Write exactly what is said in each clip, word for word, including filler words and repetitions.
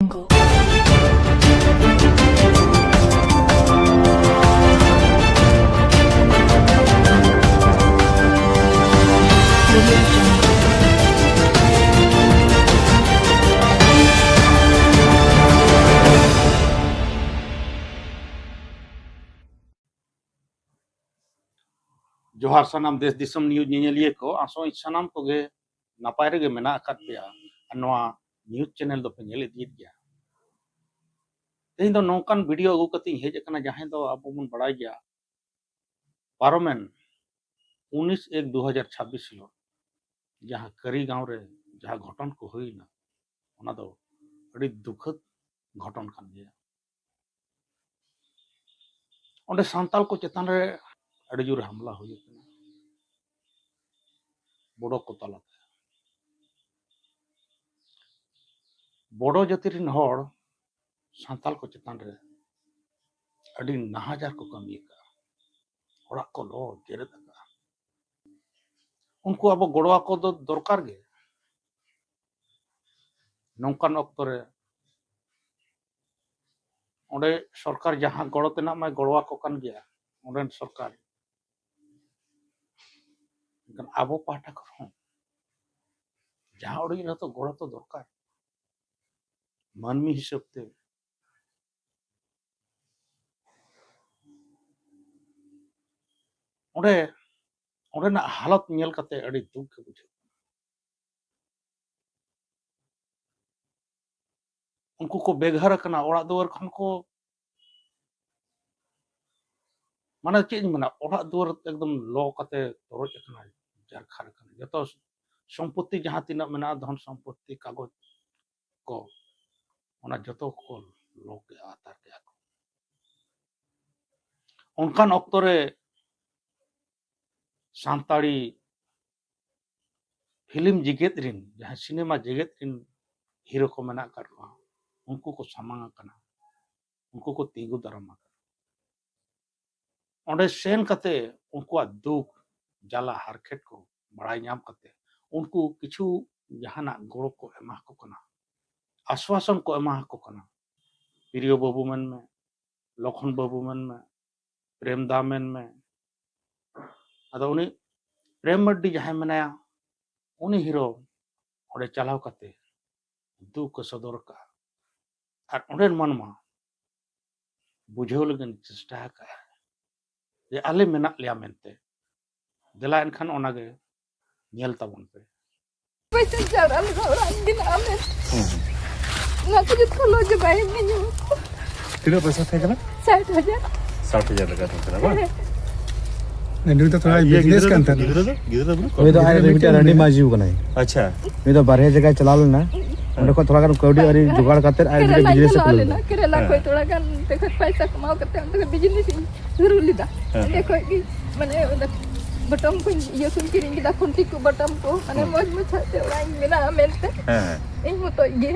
Jungle. ᱡᱚᱦᱟᱨ ᱥᱟᱱᱟᱢ ᱫᱮᱥ ᱫᱤᱥᱚᱢ ᱱᱤᱭᱩᱡᱽ ᱧᱮᱧᱮᱞᱤᱭᱟᱹ ᱠᱚ, ᱟᱥᱚᱜ ᱟᱹᱧ ᱥᱟᱱᱟᱢ ᱠᱚᱜᱮ ᱱᱟᱯᱟᱭ ᱨᱮᱜᱮ ᱢᱮᱱᱟᱜ ᱟᱠᱟᱫ ᱯᱮᱭᱟ ᱟᱨ ᱱᱚᱣᱟ ᱱᱤᱭᱩᱡᱽ ᱪᱮᱱᱮᱞ ᱫᱚᱯᱮ ᱧᱮᱞ ᱤᱫᱤᱭᱮᱫ ᱜᱮᱭᱟ᱾ ᱛᱮᱦᱮᱧ ᱫᱚ ᱱᱚᱝᱠᱟᱱ ᱵᱷᱤᱰᱤᱭᱳ ᱟᱹᱜᱩ ᱠᱟᱛᱮᱧ ᱦᱮᱡ ᱟᱠᱟᱱᱟ, ᱡᱟᱦᱟᱸᱭ ᱫᱚ ᱟᱵᱚ ᱵᱚᱱ ᱵᱟᱲᱟᱭ ᱜᱮᱭᱟ, ᱯᱟᱨᱚᱢᱮᱱ ᱩᱱᱤᱥ ᱮᱠ ᱫᱩ ᱦᱟᱡᱟᱨ ᱪᱷᱟᱵᱵᱤᱥ ᱦᱤᱞᱳᱜ ᱡᱟᱦᱟᱸ ᱠᱟᱹᱨᱤ ᱜᱟᱶ ᱨᱮ ᱡᱟᱦᱟᱸ ᱜᱷᱚᱴᱚᱱ ᱠᱚ ᱦᱩᱭᱱᱟ, ᱚᱱᱟ ᱫᱚ ᱟᱹᱰᱤ ᱫᱩᱠᱷᱟᱹᱛ ᱜᱷᱚᱴᱚᱱ ᱠᱟᱱ ᱜᱮᱭᱟ᱾ ᱚᱸᱰᱮ ᱥᱟᱱᱛᱟᱲ ᱠᱚ ᱪᱮᱛᱟᱱ ᱨᱮ ᱟᱹᱰᱤ ᱡᱳᱨ ᱦᱟᱢᱞᱟ ᱦᱩᱭ ᱟᱠᱟᱱᱟ ᱵᱳᱰᱳ ᱠᱚ ᱛᱟᱞᱟᱛᱮ᱾ ᱵᱳᱰᱳ ᱡᱟᱹᱛᱤ ᱨᱮᱱ ᱦᱚᱲ ᱥᱟᱱᱛᱟᱲ ᱠᱚ ᱪᱮᱛᱟᱱ ᱨᱮ ᱟᱹᱰᱤ ᱱᱟᱦᱟᱪᱟᱨ ᱠᱚ ᱠᱟᱹᱢᱤ ᱟᱠᱟᱫᱼᱟ, ᱚᱲᱟᱜ ᱠᱚ ᱞᱚ ᱡᱮᱨᱮᱫ ᱟᱠᱟᱫᱼᱟ᱾ ᱩᱱᱠᱩ ᱟᱵᱚ ᱜᱚᱲᱚ ᱟᱠᱚ ᱫᱚ ᱫᱚᱨᱠᱟᱨ ᱜᱮ᱾ ᱱᱚᱝᱠᱟᱱ ᱚᱠᱛᱚ ᱨᱮ ᱚᱸᱰᱮ ᱥᱚᱨᱠᱟᱨ ᱡᱟᱦᱟᱸ ᱜᱚᱲᱚ ᱛᱮᱱᱟᱜ ᱢᱟᱭ ᱜᱚᱲᱚ ᱟᱠᱚ ᱠᱟᱱ ᱜᱮᱭᱟ, ᱚᱸᱰᱮᱱ ᱥᱚᱨᱠᱟᱨ, ᱢᱮᱱᱠᱷᱟᱱ ᱟᱵᱚ ᱯᱟᱦᱴᱟ ᱠᱷᱚᱱ ᱦᱚᱸ ᱡᱟᱦᱟᱸ ᱩᱰᱤᱡ ᱨᱮᱦᱚᱸ ᱛᱚ ᱜᱚᱲᱚ ᱛᱚ ᱫᱚᱨᱠᱟᱨ, ᱢᱟᱹᱱᱢᱤ ᱦᱤᱥᱟᱹᱵ ᱛᱮ᱾ ᱚᱸᱰᱮ, ᱚᱸᱰᱮᱱᱟᱜ ᱦᱟᱞᱚᱛ ᱧᱮᱞ ᱠᱟᱛᱮ ᱟᱹᱰᱤ ᱫᱩᱠ ᱜᱮ ᱵᱩᱡᱷᱟᱹᱜ ᱠᱟᱱᱟ᱾ ᱩᱱᱠᱩ ᱠᱚ ᱵᱮᱜᱷᱟᱨ ᱟᱠᱟᱱᱟ, ᱚᱲᱟᱜ ᱫᱩᱣᱟᱹᱨ ᱠᱷᱚᱱ ᱠᱚ, ᱢᱟᱱᱮ ᱪᱮᱫ ᱤᱧ ᱢᱮᱱᱟ, ᱚᱲᱟᱜ ᱫᱩᱣᱟᱹᱨ ᱮᱠᱫᱚᱢ ᱞᱚ ᱠᱟᱛᱮ ᱛᱚᱨᱚᱡ ᱟᱠᱟᱱᱟ, ᱡᱟᱨᱠᱷᱟᱨ ᱟᱠᱟᱱᱟ᱾ ᱡᱚᱛᱚ ᱥᱚᱢᱯᱚᱛᱤ ᱡᱟᱦᱟᱸ ᱛᱤᱱᱟᱹᱜ ᱢᱮᱱᱟᱜᱼᱟ, ᱫᱷᱚᱱ ᱥᱚᱢᱯᱚᱛᱤ, ᱠᱟᱜᱚᱡᱽ ᱠᱚ, ᱚᱱᱟ ᱡᱚᱛᱚ ᱠᱚ ᱞᱚ ᱠᱮᱜᱼᱟ, ᱟᱛᱟᱨ ᱠᱮᱜᱼᱟ ᱠᱚ᱾ ᱚᱱᱠᱟᱱ ᱚᱠᱛᱚ ᱨᱮ ᱥᱟᱱᱛᱟᱲᱤ ᱯᱷᱤᱞᱢ ᱡᱮᱜᱮᱛ ᱨᱮᱱ, ᱡᱟᱦᱟᱸᱭ ᱥᱤᱱᱮᱢᱟ ᱡᱮᱜᱮᱛ ᱨᱮᱱ ᱦᱤᱨᱳ ᱠᱚ ᱢᱮᱱᱟᱜ ᱟᱠᱟᱫ ᱠᱚᱣᱟ, ᱩᱱᱠᱩ ᱠᱚ ᱥᱟᱢᱟᱝ ᱟᱠᱟᱱᱟ, ᱩᱱᱠᱩ ᱠᱚ ᱛᱤᱸᱜᱩ ᱫᱟᱨᱟᱢ ᱟᱠᱟᱱᱟ᱾ ᱚᱸᱰᱮ ᱥᱮᱱ ᱠᱟᱛᱮ ᱩᱱᱠᱩᱣᱟᱜ ᱫᱩᱠ, ᱡᱟᱞᱟ, ᱦᱟᱨᱠᱮᱛ ᱠᱚ ᱵᱟᱲᱟᱭ ᱧᱟᱢ ᱠᱟᱛᱮ ᱩᱱᱠᱩ ᱠᱤᱪᱷᱩ ᱡᱟᱦᱟᱱᱟᱜ ᱜᱚᱲᱚ ᱠᱚ ᱮᱢᱟ ᱠᱚ ᱠᱟᱱᱟ᱾ ᱟᱥᱣᱟᱥᱚᱱ ᱠᱚ ᱮᱢᱟ ᱟᱠᱚ ᱠᱟᱱᱟ᱾ ᱯᱨᱤᱭᱚ ᱵᱟᱹᱵᱩ ᱢᱮᱱᱢᱮ, ᱞᱚᱠᱷᱚᱱ ᱵᱟᱹᱵᱩ ᱢᱮᱱᱢᱮ, ᱯᱨᱮᱢ ᱫᱟ ᱢᱮᱱᱢᱮ᱾ ᱟᱫᱚ ᱩᱱᱤ ᱯᱨᱮᱢ ᱢᱟᱨᱰᱤ ᱡᱟᱦᱟᱸᱭ ᱢᱮᱱᱟᱭᱟ, ᱩᱱᱤ ᱦᱤᱨᱳ ᱚᱸᱰᱮ ᱪᱟᱞᱟᱣ ᱠᱟᱛᱮ ᱫᱩᱠ ᱮ ᱥᱚᱫᱚᱨ ᱠᱟᱜᱼᱟ᱾ ᱟᱨ ᱚᱸᱰᱮᱱ ᱢᱟᱱᱣᱟ ᱵᱩᱡᱷᱟᱹᱣ ᱞᱟᱹᱜᱤᱫ ᱪᱮᱥᱴᱟ ᱟᱠᱟᱫᱼᱟ ᱡᱮ ᱟᱞᱮ ᱢᱮᱱᱟᱜ ᱞᱮᱭᱟ ᱢᱮᱱᱛᱮ᱾ ᱫᱮᱞᱟ ᱮᱱᱠᱷᱟᱱ ᱚᱱᱟᱜᱮ ᱧᱮᱞ ᱛᱟᱵᱚᱱ ᱯᱮ᱾ ᱯᱚᱭᱥᱟ ᱪᱟᱞᱟᱣ ᱞᱮᱱᱟ ᱚᱲᱟᱜ ᱤᱧ ᱵᱮᱱᱟᱣ ᱢᱮᱱᱛᱮ᱾ ᱱᱚᱣᱟ ᱠᱚ ᱡᱚᱛᱚ ᱞᱚ ᱪᱟᱵᱟᱭᱮᱱ ᱛᱤᱧᱟ᱾ ᱛᱤᱱᱟᱹᱜ ᱯᱚᱭᱥᱟ ᱛᱟᱦᱮᱸ ᱠᱟᱱᱟ? ᱥᱟᱴ ᱦᱟᱡᱟᱨ᱾ ᱥᱟᱴ ᱦᱟᱡᱟᱨ ᱴᱟᱠᱟ ᱛᱟᱦᱮᱸ ᱠᱟᱱᱟ, ᱵᱟᱝ? ᱱᱩᱭ ᱫᱚ ᱛᱷᱚᱲᱟ ᱤᱭᱟᱹ, ᱵᱤᱡᱽᱱᱮᱥ ᱜᱤᱫᱽᱨᱟᱹ ᱠᱟᱱ ᱫᱚ, ᱛᱟᱦᱮᱱᱟ᱾ ᱜᱤᱫᱽᱨᱟᱹ ᱫᱚ, ᱜᱤᱫᱽᱨᱟᱹ ᱵᱟᱹᱱᱩᱜ ᱠᱚᱣᱟ? ᱩᱱᱤ ᱫᱚ ᱟᱡ ᱨᱮᱱ ᱢᱤᱫᱴᱮᱱ ᱨᱟᱺᱰᱤ ᱢᱟᱹᱭ ᱡᱩ ᱠᱟᱱᱟᱭ᱾ ᱟᱪᱪᱷᱟ᱾ ᱩᱱᱤ ᱫᱚ ᱵᱟᱨᱦᱮ ᱡᱟᱭᱜᱟᱭ ᱪᱟᱞᱟᱣ ᱞᱮᱱᱟ, ᱚᱸᱰᱮ ᱠᱷᱚᱱ ᱛᱷᱚᱲᱟ ᱜᱟᱱ ᱠᱟᱹᱣᱰᱤ ᱟᱹᱨᱤ ᱡᱚᱜᱟᱲ ᱠᱟᱛᱮ ᱟᱡ ᱢᱤᱫᱴᱮᱱ ᱠᱮᱨᱟᱞᱟᱧ ᱵᱤᱡᱽᱱᱮᱥ ᱮ ᱪᱟᱞᱟᱣ ᱠᱷᱩᱞᱟᱹᱣ ᱞᱮᱱᱟ, ᱞᱮᱫᱟ᱾ ᱠᱮᱨᱟᱞᱟ ᱦᱮᱸ᱾ ᱠᱷᱚᱱ ᱛᱷᱚᱲᱟ ᱜᱟᱱ ᱚᱱᱛᱮ ᱠᱷᱚᱱ ᱯᱚᱭᱥᱟ ᱠᱟᱢᱟᱣ ᱠᱟᱛᱮ ᱚᱱᱛᱮ ᱠᱷᱚᱱ ᱵᱤᱡᱽᱱᱮᱥ ᱤᱧ ᱥᱩᱨᱩ ᱞᱮᱫᱟ᱾ ᱦᱮᱸ᱾ ᱚᱸᱰᱮ ᱠᱷᱚᱱ ᱜᱮ ᱢᱟᱱᱮ ᱚᱸᱰᱮ ᱵᱚᱴᱚᱢ ᱠᱚᱧ, ᱤᱭᱟᱹ ᱠᱚᱧ ᱠᱤᱨᱤᱧ ᱠᱮᱫᱟ, ᱠᱷᱩᱱᱴᱤ ᱠᱚ, ᱵᱚᱴᱚᱢ ᱠᱚ, ᱢᱟᱱᱮ ᱦᱩᱸ᱾ ᱢᱚᱡᱽ ᱢᱚᱡᱽ ᱛᱮ ᱚᱲᱟᱜ ᱤᱧ ᱵᱮᱱᱟᱣᱟ ᱢᱮᱱᱛᱮ᱾ ᱦᱮᱸ, ᱦᱮᱸ᱾ ᱤᱧ ᱢᱚᱛᱚᱡ ᱜᱮ᱾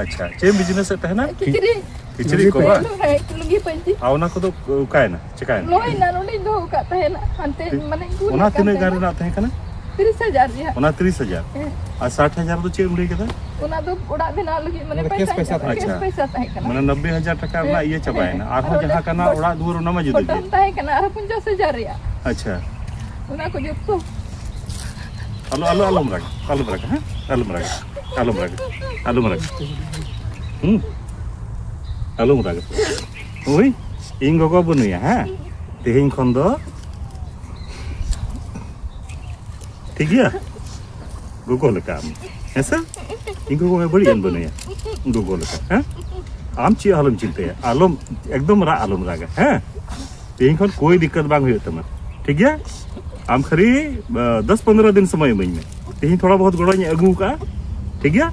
ᱟᱪᱪᱷᱟ, ᱪᱮᱫ ᱮᱢ ᱵᱤᱡᱽᱱᱮᱥ ᱮᱫ ᱛᱟᱦᱮᱱᱟ? ᱠᱤᱪᱨᱤᱡ᱾ ᱠᱤᱪᱨᱤᱡ ᱠᱚ ᱵᱟᱝ? ᱦᱮᱸ, ᱞᱩᱜᱤ ᱯᱟᱹᱧᱪᱤ᱾ ᱟᱨ ᱚᱱᱟ ᱠᱚᱫᱚ ᱚᱠᱟᱭᱮᱱᱟ, ᱪᱤᱠᱟᱭᱮᱱᱟ? ᱞᱚᱭᱮᱱᱟ, ᱱᱚᱰᱮᱧ ᱫᱚᱦᱚ ᱟᱠᱟᱫ ᱛᱟᱦᱮᱱᱟ, ᱦᱟᱱᱛᱮ ᱢᱟᱱᱮ ᱤᱧ ᱚᱱᱟ ᱠᱩᱞᱮᱫ ᱠᱟᱱ ᱛᱤᱱᱟᱹᱜ ᱜᱟᱱ ᱛᱟᱦᱮᱱᱟ᱾ ᱨᱮᱱᱟᱜ ᱛᱟᱦᱮᱸ ᱠᱟᱱᱟ? ᱛᱤᱨᱤᱥ ᱦᱟᱡᱟᱨ ᱨᱮᱭᱟᱜ᱾ ᱚᱱᱟ ᱛᱤᱨᱤᱥ ᱦᱟᱡᱟᱨ? ᱦᱮᱸ᱾ ᱟᱨ ᱥᱟᱴ ᱦᱟᱡᱟᱨ ᱫᱚ ᱪᱮᱫ ᱮᱢ ᱞᱟᱹᱭ ᱠᱮᱫᱟ? ᱚᱱᱟ ᱫᱚ ᱚᱲᱟᱜ ᱵᱮᱱᱟᱣ ᱞᱟᱹᱜᱤᱫ, ᱢᱟᱱᱮ ᱚᱱᱟ ᱫᱚ ᱯᱚᱭᱥᱟ ᱠᱮᱥ ᱯᱚᱭᱥᱟ ᱛᱟᱦᱮᱸ ᱛᱟᱦᱮᱸ ᱠᱟᱱᱟ᱾ ᱠᱟᱱᱟ᱾ ᱟᱪᱪᱷᱟ᱾ ᱠᱮᱥ ᱯᱚᱭᱥᱟ ᱛᱟᱦᱮᱸ ᱠᱟᱱᱟ᱾ ᱢᱟᱱᱮ ᱱᱚᱵᱵᱳᱭ ᱦᱟᱡᱟᱨ ᱴᱟᱠᱟ ᱨᱮᱱᱟᱜ ᱦᱮᱸ᱾ ᱤᱭᱟᱹ ᱪᱟᱵᱟᱭᱮᱱᱟ᱾ ᱟᱨᱦᱚᱸ ᱟᱨ ᱡᱟᱦᱟᱸ ᱚᱸᱰᱮ ᱠᱟᱱᱟ ᱵᱚᱴ- ᱚᱲᱟᱜ ᱫᱩᱣᱟᱹᱨ, ᱚᱱᱟ ᱢᱟ ᱡᱩᱫᱟᱹ ᱵᱚᱴᱚᱢ ᱜᱮ᱾ ᱛᱟᱦᱮᱸ ᱠᱟᱱᱟ ᱟᱨᱦᱚᱸ ᱯᱚᱧᱪᱟᱥ ᱦᱟᱡᱟᱨ ᱨᱮᱭᱟᱜ᱾ ᱟᱪᱪᱷᱟ᱾ ᱚᱱᱟ ᱠᱚ ᱡᱚᱛᱚ᱾ ᱟᱞᱚ, ᱟᱞᱚ, ᱟᱞᱚᱢ ᱨᱟᱜᱟ, ᱟᱞᱚᱢ ᱨᱟᱜᱟ, ᱦᱮᱸ? ᱟᱞᱚᱢ ᱨᱟᱜᱟ, ᱟᱞᱚᱢ ᱨᱟᱜᱟ, ᱟᱞᱚᱢ ᱨᱟᱜᱟ᱾ ᱦᱩᱸ? ᱟᱞᱚᱢ ᱨᱟᱜᱟ᱾ ᱳᱭ, ᱤᱧ ᱜᱚᱜᱚ ᱵᱟᱹᱱᱩᱭᱟ, ᱦᱮᱸ? ᱛᱮᱦᱮᱧ ᱠᱷᱚᱱ ᱫᱚ ᱴᱷᱤᱠ ᱜᱮᱭᱟ? ᱜᱚᱜᱚ ᱞᱮᱠᱟ ᱟᱢ, ᱦᱮᱸ ᱥᱮ? ᱤᱧ ᱜᱚᱜᱚ ᱢᱟ ᱵᱟᱹᱲᱤᱡ ᱮᱢ ᱵᱟᱹᱱᱩᱭᱟ, ᱜᱚᱜᱚ ᱞᱮᱠᱟ, ᱦᱮᱸ? ᱟᱢ ᱪᱮᱫ ᱟᱞᱚᱢ ᱪᱤᱱᱛᱟᱹᱭᱟ, ᱟᱞᱚᱢ, ᱮᱠᱫᱚᱢ ᱨᱟᱜ ᱟᱞᱚᱢ ᱨᱟᱜᱟ, ᱦᱮᱸ? ᱛᱮᱦᱮᱧ ᱠᱷᱚᱱ ᱠᱳᱭ ᱫᱤᱠᱠᱟᱛ ᱵᱟᱝ ᱦᱩᱭᱩᱜ ᱛᱟᱢᱟ, ᱴᱷᱤᱠ ᱜᱮᱭᱟ? ᱟᱢ ᱠᱷᱟᱹᱞᱤ, ᱟ, ᱫᱚᱥ ᱯᱚᱱᱨᱚ ᱫᱤᱱ ᱥᱚᱢᱚᱭ ᱤᱢᱟᱹᱧ ᱢᱮ᱾ ᱛᱮᱦᱮᱧ ᱛᱷᱚᱲᱟ ᱵᱚᱦᱩᱛ ᱜᱚᱲᱚᱧ ᱟᱹᱜᱩ ᱟᱠᱟᱫᱼᱟ, ᱴᱷᱤᱠ ᱜᱮᱭᱟ?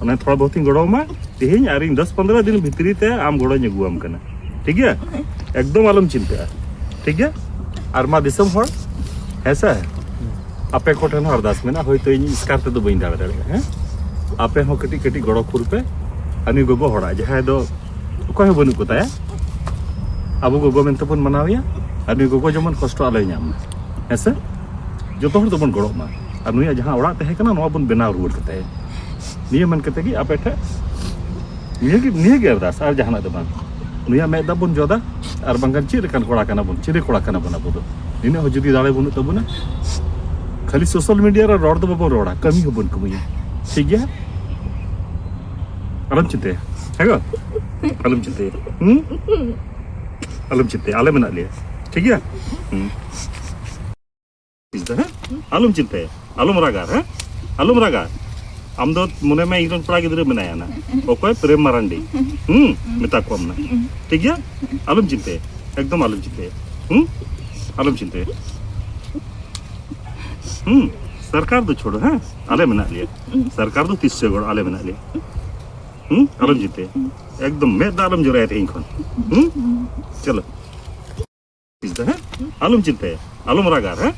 ᱚᱱᱟ ᱛᱷᱚᱲᱟ ᱵᱚᱦᱩᱛ ᱤᱧ ᱜᱚᱲᱚ ᱟᱢᱟ ᱛᱮᱦᱮᱧ, ᱟᱨ ᱤᱧ ᱫᱚᱥ ᱯᱚᱱᱨᱚ ᱫᱤᱱ ᱵᱷᱤᱛᱨᱤ ᱛᱮ ᱟᱢ ᱜᱚᱲᱚᱧ ᱟᱹᱜᱩᱣᱟᱢ ᱠᱟᱱᱟ, ᱴᱷᱤᱠ ᱜᱮᱭᱟ? ᱮᱠᱫᱚᱢ ᱟᱞᱚᱢ ᱪᱤᱱᱛᱟᱹᱜᱼᱟ, ᱴᱷᱤᱠ ᱜᱮᱭᱟ? ᱟᱨ ᱢᱟ ᱫᱤᱥᱚᱢ ᱦᱚᱲ, ᱦᱮᱸ ᱥᱮ, ᱟᱯᱮ ᱠᱚᱴᱷᱮᱱ ᱦᱚᱸ ᱟᱨᱫᱟᱥ ᱢᱮᱱᱟᱜᱼᱟ, ᱦᱳᱭᱛᱳ ᱤᱧ ᱮᱥᱠᱟᱨ ᱛᱮᱫᱚ ᱵᱟᱹᱧ ᱫᱟᱲᱮ ᱫᱟᱲᱮᱭᱟᱜᱼᱟ, ᱦᱮᱸ? ᱟᱯᱮ ᱦᱚᱸ ᱠᱟᱹᱴᱤᱡ ᱠᱟᱹᱴᱤᱡ ᱜᱚᱲᱚ ᱠᱩᱞ ᱯᱮ᱾ ᱟᱨ ᱱᱩᱭ ᱜᱚᱜᱚ ᱦᱚᱲᱟᱜ, ᱡᱟᱦᱟᱸᱭ ᱫᱚ ᱚᱠᱚᱭ ᱦᱚᱸ ᱵᱟᱹᱱᱩᱜ ᱠᱚᱛᱟᱭᱟ, ᱟᱵᱚ ᱜᱚᱜᱚ ᱢᱮᱱᱛᱮ ᱵᱚᱱ ᱢᱟᱱᱟᱣᱮᱭᱟ, ᱟᱨ ᱱᱩᱭ ᱜᱚᱜᱚ ᱡᱮᱢᱚᱱ ᱠᱚᱥᱴᱚ ᱟᱞᱚᱭ ᱧᱟᱢ ᱢᱟ, ᱦᱮᱸ ᱥᱮ? ᱡᱚᱛᱚ ᱦᱚᱲ ᱛᱮᱵᱚᱱ ᱜᱚᱲᱚᱜ ᱢᱟ, ᱟᱨ ᱱᱩᱭᱟᱜ ᱡᱟᱦᱟᱸ ᱚᱲᱟᱜ ᱛᱟᱦᱮᱸ ᱠᱟᱱᱟ, ᱱᱚᱣᱟ ᱵᱚᱱ ᱵᱮᱱᱟᱣ ᱨᱩᱣᱟᱹᱲ ᱠᱟᱛᱟᱭᱟ᱾ ᱱᱤᱭᱟᱹ ᱢᱮᱱ ᱠᱟᱛᱮ ᱜᱮ ᱟᱯᱮ ᱴᱷᱮᱱ ᱱᱤᱭᱟᱹ ᱜᱮ, ᱱᱤᱭᱟᱹ ᱜᱮ ᱟᱨᱫᱟᱥ, ᱟᱨ ᱡᱟᱦᱟᱱᱟᱜ ᱫᱚ ᱵᱟᱝ᱾ ᱱᱩᱭᱟᱜ ᱢᱮᱫ ᱫᱟᱜ ᱵᱚᱱ ᱡᱚᱫᱟ, ᱟᱨ ᱵᱟᱝᱠᱷᱟᱱ ᱪᱮᱫ ᱞᱮᱠᱟᱱ ᱠᱚᱲᱟ ᱠᱟᱱᱟ ᱵᱚᱱ, ᱪᱤᱞᱤ ᱠᱚᱲᱟ ᱠᱟᱱᱟ ᱵᱚᱱ ᱟᱵᱚ ᱫᱚ? ᱱᱤᱱᱟᱹᱜ ᱦᱚᱸ ᱡᱩᱫᱤ ᱫᱟᱲᱮ ᱵᱟᱹᱱᱩᱜ ᱛᱟᱵᱚᱱᱟ, ᱠᱷᱟᱹᱞᱤ ᱥᱳᱥᱟᱞ ᱢᱤᱰᱤᱭᱟ ᱨᱮ ᱨᱚᱲ ᱫᱚ ᱵᱟᱵᱚᱱ ᱨᱚᱲᱟ, ᱠᱟᱹᱢᱤ ᱦᱚᱸᱵᱚᱱ ᱠᱟᱹᱢᱤᱭᱟ᱾ ᱴᱷᱤᱠ ᱜᱮᱭᱟ? ᱟᱞᱚᱢ ᱪᱤᱱᱛᱟᱹᱭᱟ, ᱦᱮᱸ ᱜᱚ? ᱟᱞᱚᱢ ᱪᱤᱱᱛᱟᱹᱭᱟ᱾ ᱦᱩᱸ? ᱟᱞᱚᱢ ᱪᱤᱱᱛᱟᱹᱭᱟ, ᱟᱞᱮ ᱢᱮᱱᱟᱜ ᱞᱮᱭᱟ᱾ ᱴᱷᱤᱠ ᱜᱮᱭᱟ? ᱦᱩᱸ᱾ ᱦᱮᱸ? ᱟᱞᱚᱢ ᱪᱤᱱᱛᱟᱹᱭᱟ, ᱟᱞᱚᱢ ᱨᱟᱜᱟ, ᱦᱮᱸ? ᱟᱞᱚᱢ ᱨᱟᱜᱟ᱾ ᱟᱢ ᱫᱚ ᱢᱚᱱᱮ ᱢᱮ, ᱤᱧ ᱨᱮᱱ ᱠᱚᱲᱟ ᱜᱤᱫᱽᱨᱟᱹ ᱢᱮᱱᱟᱭᱟ ᱱᱟ᱾ ᱚᱠᱚᱭ? ᱯᱨᱮᱢ ᱢᱟᱨᱟᱱᱰᱤ᱾ ᱦᱩᱸ, ᱢᱮᱛᱟ ᱠᱚᱣᱟᱢ ᱱᱟ᱾ ᱴᱷᱤᱠ ᱜᱮᱭᱟ? ᱟᱞᱚᱢ ᱪᱤᱱᱛᱟᱹᱭᱟ, ᱮᱠᱫᱚᱢ ᱟᱞᱚᱢ ᱪᱤᱱᱛᱟᱹᱭᱟ᱾ ᱦᱩᱸ? ᱟᱞᱚᱢ ᱪᱤᱱᱛᱟᱹᱭᱟ᱾ ᱦᱩᱸ? ᱥᱚᱨᱠᱟᱨ ᱫᱚ ᱪᱷᱳᱲᱚ, ᱦᱮᱸ? ᱟᱞᱮ ᱢᱮᱱᱟᱜ ᱞᱮᱭᱟ᱾ ᱥᱚᱨᱠᱟᱨ ᱫᱚ ᱛᱤᱥ ᱪᱚ ᱜᱚᱲᱚ, ᱟᱞᱮ ᱢᱮᱱᱟᱜ ᱞᱮᱭᱟ᱾ ᱦᱩᱸ? ᱟᱞᱚᱢ ᱪᱤᱱᱛᱟᱹᱭᱟ᱾ ᱮᱠᱫᱚᱢ ᱢᱮᱫ ᱫᱟᱜ ᱟᱞᱚᱢ ᱡᱚᱨᱟᱭᱟ ᱛᱮᱦᱮᱧ ᱠᱷᱚᱱ᱾ ᱦᱩᱸ? ᱪᱚᱞᱚ᱾ ᱦᱮᱸ? ᱟᱞᱚᱢ ᱪᱤᱱᱛᱟᱹᱭᱟ, ᱟᱞᱚᱢ ᱨᱟᱜᱟ, ᱦᱮᱸ?